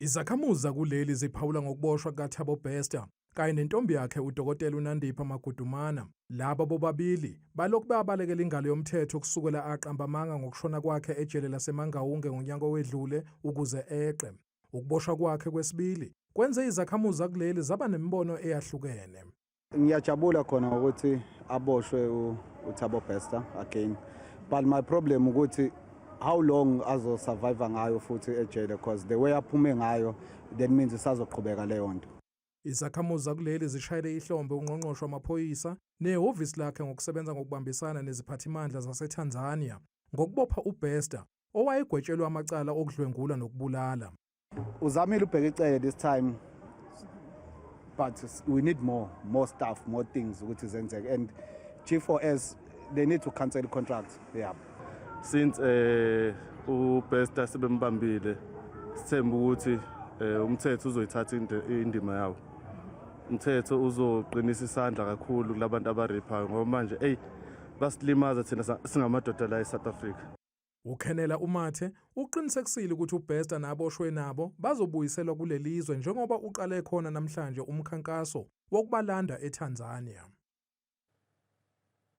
Izakhamuzi zakuleli ziphawula ngokuboshwa kukaThabo Bester kanye nentombi yakhe uDokotela uNandipha Magudumana. Laba bobabili balokhu babalekela ingalo yomthetho kusukela aqamba amanga ngokushona kwakhe ejele laseMangaunge ngonyaka owedlule ukuze eqe. Ukuboshwa kwakhe kwesibili kwenze izakhamuzi zakuleli zaba nemibono eyahlukene. Ngiyajabula khona ngokuthi aboshwe uThabo Bester again, but my problem ukuthi how long azo-survive ngayo futhi ejele, because the way aphume ngayo, that means isazoqhubeka leyo nto. Izakhamuzi zakuleli zishayele ihlombe ungqongqoshe wamaphoyisa nehhovisi lakhe ngokusebenza ngokubambisana neziphathimandla zaseTanzania ngokubopha uBester owayegwetshelwe amacala okudlwengula nokubulala. Uzamile uBheki Cele this time, but we need more stuff, more things ukuthi zenzeke, and G4S, they need to cancel the contract, yeah. Since uBester sebembambile, sithemba ukuthi umthetho uzoyithatha indima yawo. Umthetho uzoqinisa isandla kakhulu kulabantu abariphayo, ngoba manje, ey, basilimaza thina singamadoda la eSouth Africa. UKhenela uMathe uqinisekisile ukuthi uBester naboshwe nabo bazobuyiselwa kulelizwe njengoba uqale khona namhlanje umkhankaso wokubalanda eTanzania.